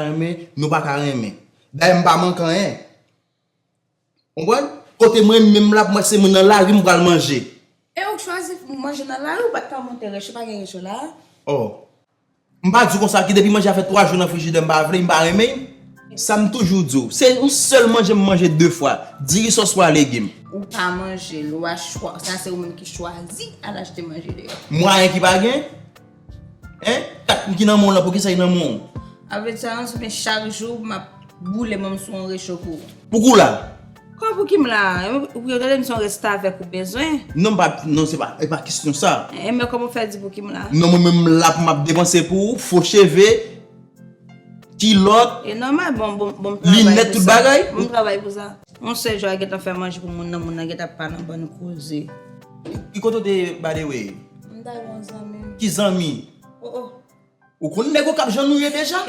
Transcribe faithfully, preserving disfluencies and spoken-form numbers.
renmen, nou pa ka renmen. Dayè, m pa manke anyen. Konprann? Kote mwen menm la, mwen se mwen nan lari m pral manje. E ou k chwazi manje nan lari, ou pa t ka monte recho, pa gen recho la. Oh. M pa di w konsa ki depi manje a fè twa jou nan frijidè m pa vle, m pa renmen l. Sa m toujou di w, se yon sèl manje m manje de fwa, diri sòs pwa legim. Ou pa manje l, ou a chwa, sa se ou menm ki chwazi al achte manje deyò. Mwayen ki pa gen? Hein? Kat ki nan men w lan, poukisa li nan men w? Avè sa, yon sou men chak jou m ap boule men m sou yon recho pou ou. Pou kou la? Kò pou ki m la? Ou yo tande m se yon restavèk ou bezwen? Non, m pa, non, se pa, e pa kesyon sa. E men kòman w fè di pou ki m la? Non, mwen menm m la pou m ap depanse pou ou, fo cheve, kilòt, E nòmal, bon, bon, bon, linèt, tout bagay. Bon travay pou sa. Yon sèl jou a gentan fè manje pou moun nan, moun nan gentan pa nan bann koze. Ki kote w te, by the way? M ta yon zanmi. Ki zanmi? Oh, oh. Ou konn nèg yo k ap jan nou ye deja?